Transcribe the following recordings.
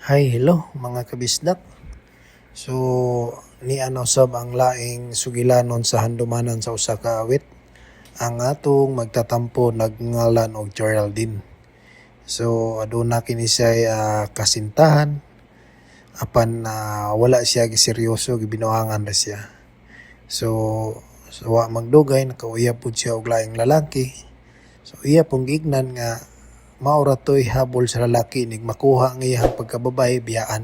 Hi, hello mga kabisdak. So, ni ano sab ang laing sugilanon sa handumanan sa usa ka awit. Ang atong magtatampo nagngalan og Geraldine. So, aduna kini siya kasintahan apan wala siya giseryoso, gibinuangan ra siya. So, wa magdugay nakauyab pud siya og laing lalaki. So, iya pong giingnan nga mao ra to'y habol sa lalaki nig makuha ang iyang pagkababae biyaan,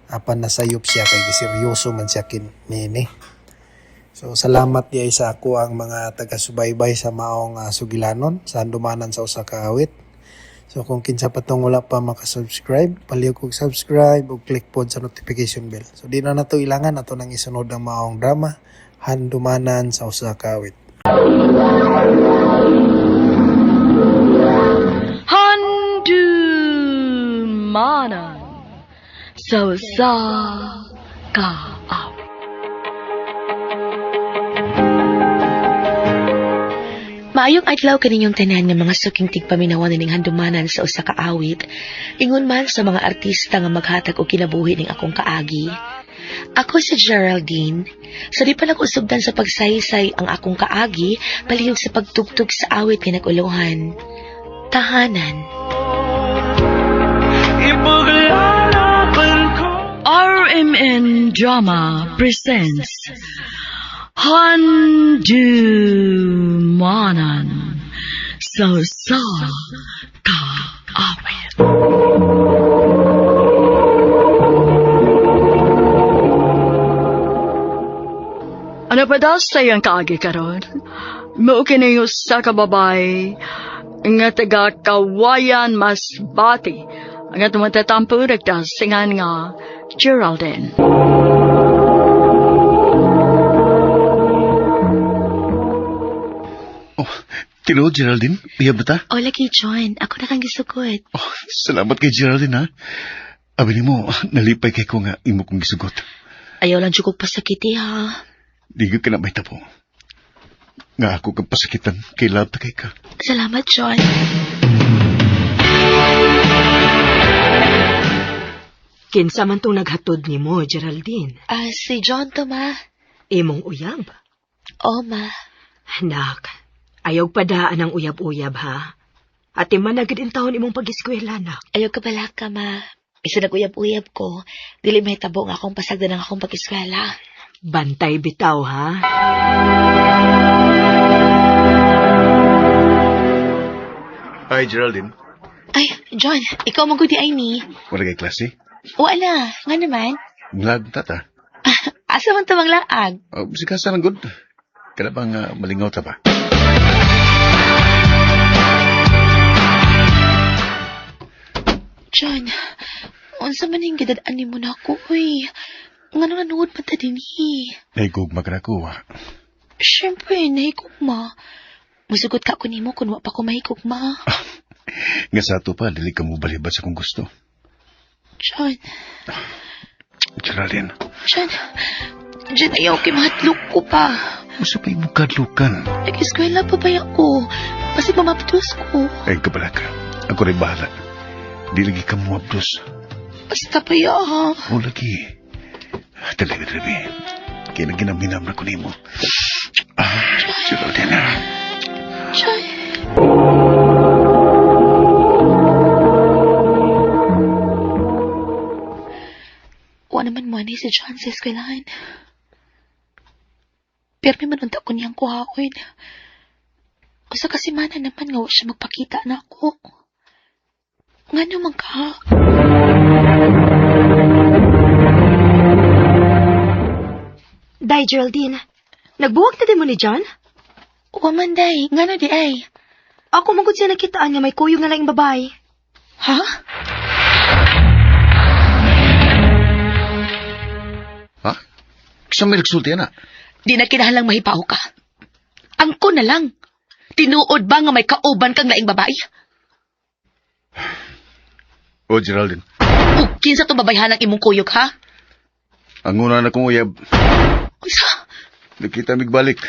apan nasayop siya kay giseryoso man siya niini. So salamat diay sa ako ang mga taga-subaybay sa maong sugilanon sa handumanan sa usa ka awit. So kung kinsa pa tong wala pa maka-subscribe, palihog og subscribe ug click pod sa notification bell. So di na nato ilangan, ato nang isunod ang maong drama, Handumanan sa Usa Ka Awit. Handumanan sa usa ka awit. Maayong adlaw kaninyong tanan nga mga suking tigpaminaw ning handumanan sa usa ka awit. Ingon man sa mga artista nga maghatag og kinabuhi ning akong kaagi. Ako si Geraldine. Sa di pa nag-usugdan sa pagsaysay ang akong kaagi, palihog sa pagtugtog sa awit nga nag-ulohan, Tahanan. RMN Drama presents Handumanan sa usa ka awit. Ano pa daw sa iyang kaagi karon? Mao kini usa ka babae nga taga Kawayan, Masbate, ang atong matatampo nagdasingan nga Geraldine. Oh, tinuod, Geraldine? Uyab na ta? O lagi, John, ako na kang gisugot. Oh, salamat kay Geraldine, ha? Abi nimo, nalipay kay ko nga imo kong gisugot. Ayaw lang jud kog pasakiti ha. Di gyud ka na may tabo. Nga ako kang pasakitan, kay love ta kay ka. Salamat, John. Kinsa man tong naghatod nimo, Geraldine? Ah, si John to, ma. Imong uyab? O, ma. Nak, ayaw padaan ang uyab-uyab, ha? Ate man na gid intawon imong pag-eskwela, nak. Ayaw ka balaka, ma. Bisa nag-uyab-uyab ko, dili may tabo nga akong pasagdan ang akong pag-eskwela. Bantay bitaw, ha? Hi, Geraldine. Ay, John, ikaw man gud di ay ni. Wala kay klase? Wala, nga naman. Nglag tata. Asa man tamang laag? Oh, sikasa lang good. Kada bang malingaw ta ba? John, unsa man ning gidad-an nimo na ako, uy. Nga nanood man ta dinhi. Nahigugma ka na ko, ha? Siyempre, nahigugma. Musugot ka ko nimo kung wa pa ko mahigugma. Nga sa ato pa, dili ka mo balibat sa kong gusto. John, Geraldine, John, John, ayaw kay mahadlok ko pa. usa pa imong kadlukan. Nag-eskwela pa ba ako? Basig mamapdos ko. Ay, kabalaka. Ako rin bahala. Di lagi ka mo abdos. Basta pa ya, ha? O lagi. Talaga, Trevi. Kaya naginaminam na ko nimo. Ah, Geraldine, ah. John. Wa naman mo ni si John sa eskwelahan. Pero may manunta ko niyang kuhaon. Usa ka semana naman nga wa siya magpakita na ako. Nga naman ka? Day, Geraldine. Nagbuwag na din mo ni John? Wa man, day. Ngano di ay? Ako man gud siya nakitaan nga may kuyog nga laing babae. Ha? Ha? Sa may nagsulti na? Di na kinahanglang mahipaw ka. Angko na lang. Tinuod ba nga may kauban kang laing babae? O, Geraldine. O kinsa tong babayhanang imong kuyog, ha? Ang una na kong uyab, Unsa? nakita migbalik.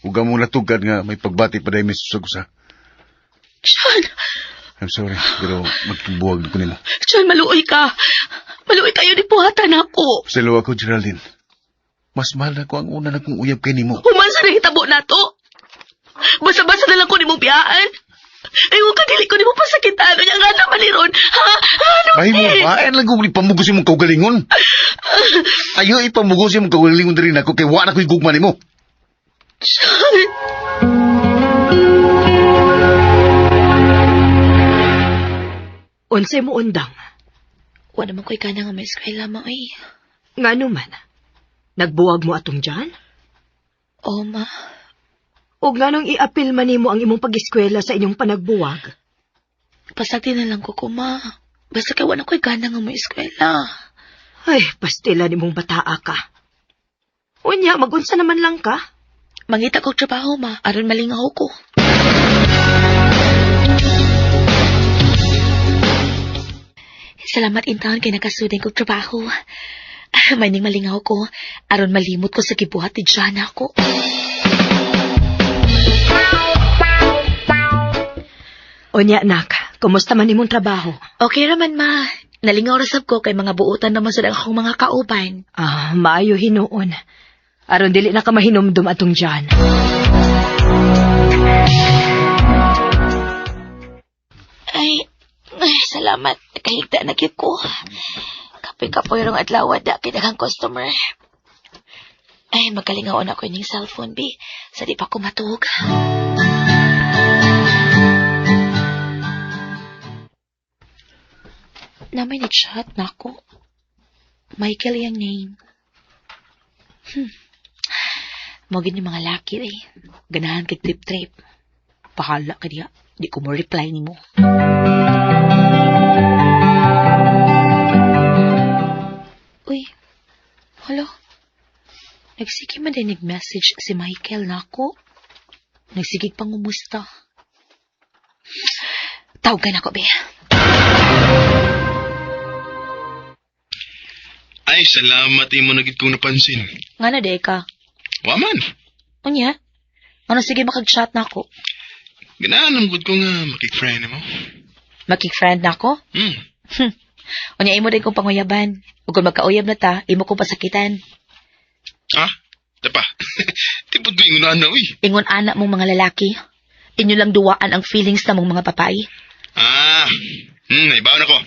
Huwag mong natugad nga may pagbati pa dahil may susagusa. John! I'm sorry, pero magbuwag ko nimo. John, maluoy ka. Maluoy kayo ni buhatan ako. Pasayloa ko, Geraldine. Mas mahal na ko ang una na kong uyab kay nimo. Human sa nahitabo nato. Basta-basta na lang ko nimo biyaan. Ay, huwag ka dili ko nimo pasakitan. Ano nga naman ni Ron? Ha? Ano Ay mo, ay lang kung ipamugos imong kaugalingon. Ayo ipamugos imong kaugalingon diri nako kay wa na ko'y gugma nimo. John! Unsay mo undang? Wa naman ko'y kana nga may eskwela mo ay. Ngano man? Nagbuwag mo atong John? Oh, ma. O nganong iapil man nimo ang imong pag-eskwela sa inyong panagbuwag? Pasagdi na lang ko ko, ma. Basta kay wa na ko'y gana nga may eskwela. Ay, pastila nimong bataa ka. Unya, magunsa naman lang ka. Mangita kog trabaho, ma. Aron malingaw ko. Salamat intaon kay nakasudin kog trabaho. May ning malingaw ko. Aron malimot ko sa gibuhat ni Jana ko. Unya, nak, kumusta man imong trabaho? Okay raman, ma. Nalingaw ra sab ko kay mga buotan naman sad ang akong mga kauban. Ah, maayo hinuon. Aron dili na ka mahinumdum atong John. Ay, ay, salamat. Nakahigda na gyud ko. Kapoy-kapoy rong adlaw da kay daghang customer. Ay, magkalingaon ako ining cellphone, bi. Sa di pa ko matuog. Namay ni-chat na ako. Michael yung name. Mo gid ni mga laki eh. Ganahan kay trip-trip. Bahala ka diya. Di ko mo reply nimo. Uy, hala. Nagsige man din nag-message si Michael nako. Nagsigig pang umusta. Tawagan ako, be. Ay, salamat imo na gid kong napansin. Nga na, day ka. Wa man. Unya? Ano sige makag-chat na ako? Ganahan gud ko nga makik-friend mo. Makik-friend na ako? Hmm. Unya, imo din kong panguyaban. Ug kung magkauyab na ta, imo kong pasakitan. Ah, tapa. Tipod ko ingon ana uy. Ingon anak mong mga lalaki. Inyo lang duwaan ang feelings na mong mga babae. Ah, naibaon ako.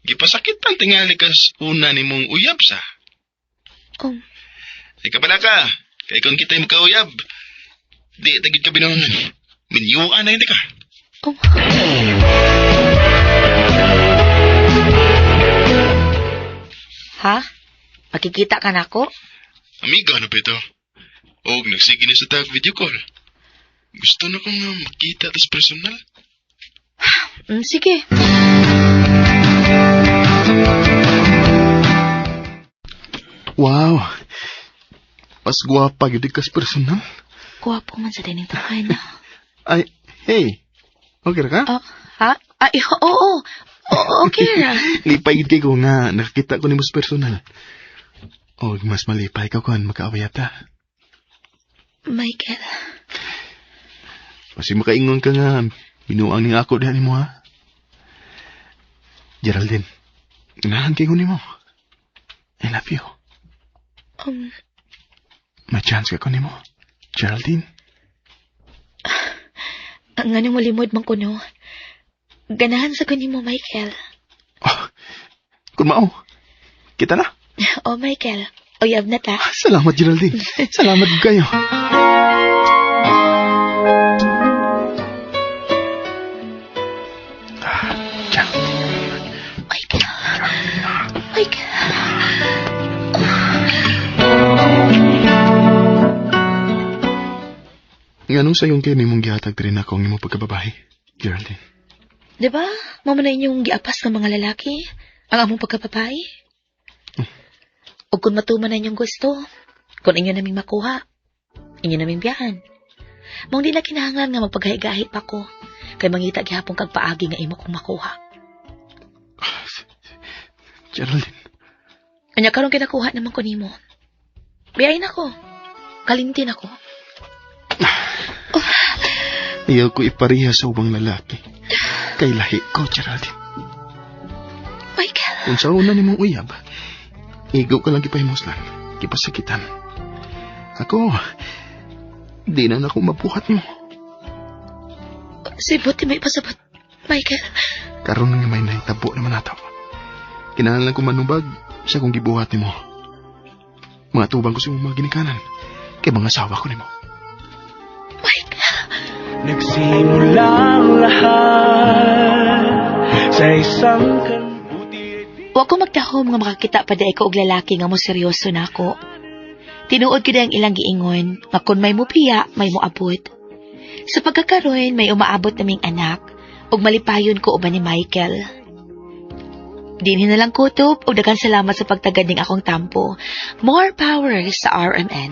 Gipasakitan tingali kas una nimong uyab sa. Oh, Ay kabala ka. Kay kung kita'y magkauyab, di tagid ka binangan. Minyuan na hindi ka. oh. Ha? Makikita ka na ako? Amiga, ano ba ito? Og nagsige na sa tag video call. Gusto na kong makita tas personal. Sige. Wow. Mas guwapa gyud kas personal. Guwapo man sa dining tahan. Ay, hey. Okay ra ka? Oh, ha? Ay, oo. Oo, okay ra. Lipay gid kay ko nga nakakita ko nimo sa personal. Og mas malipay ka kon makaaway ta. Michael, Kasi makaingon ka nga binuang ning ako diha nimo ha. Geraldine, ganahan kay ko nimo. I love you. May chance ka ko nimo. Geraldine. Ang anong malimod man ko, no? Ganahan sa ko nimo, Michael. Oh, kung mao, kita na. Oh, Michael. Uyab na ta. Salamat, Geraldine. Salamat kayo. Michael. Michael. Nganong sayon kay nimong gihatag diri nako ang imong pagkababae, Geraldine? Diba? Mao man na inyong giapas ng mga lalaki ang among pagkababae. O kung matuman na inyong gusto, kung inyo naming makuha, inyo naming biyahan. Mong di na kinahanglan nga magpaghahi-gahi pa ko, kay mangita gihapon kag paagi nga imo kong makuha. Geraldine. Anya karon kinakuha naman ko nimo. Biyahin ako. Kalimtin ako. Ayaw ko ipariha sa ubang lalaki. Kay lahi ko, Geraldine. Michael. Kung sa una ni mong uyab, igo ka lang gipahimuslan, gipasakitan. Ako, di na nako mabuhat nimo. Sibot, di may pasabot. Michael. Karon nga may nahitabo naman nato. Kinahanglan ko manubag sa kong gibuhat nimo. Mga tubang ko sa imong mga ginikanan. Kay mga asawa ko nimo. Michael. Nagsimula ang lahat sa isang kan. Wa ko magtahom nga makakita pa diay ko og lalaki nga mo seryoso nako. Tinuod gyud ang ilang giingon nga kun may mupiya, may moabot. Sa pagkakaroon, may umaabot naming anak ug malipayon ko uban ni Michael. Dinhi na lang kutob ug daghan salamat sa pagtagad ning akong tampo. More power sa RMN.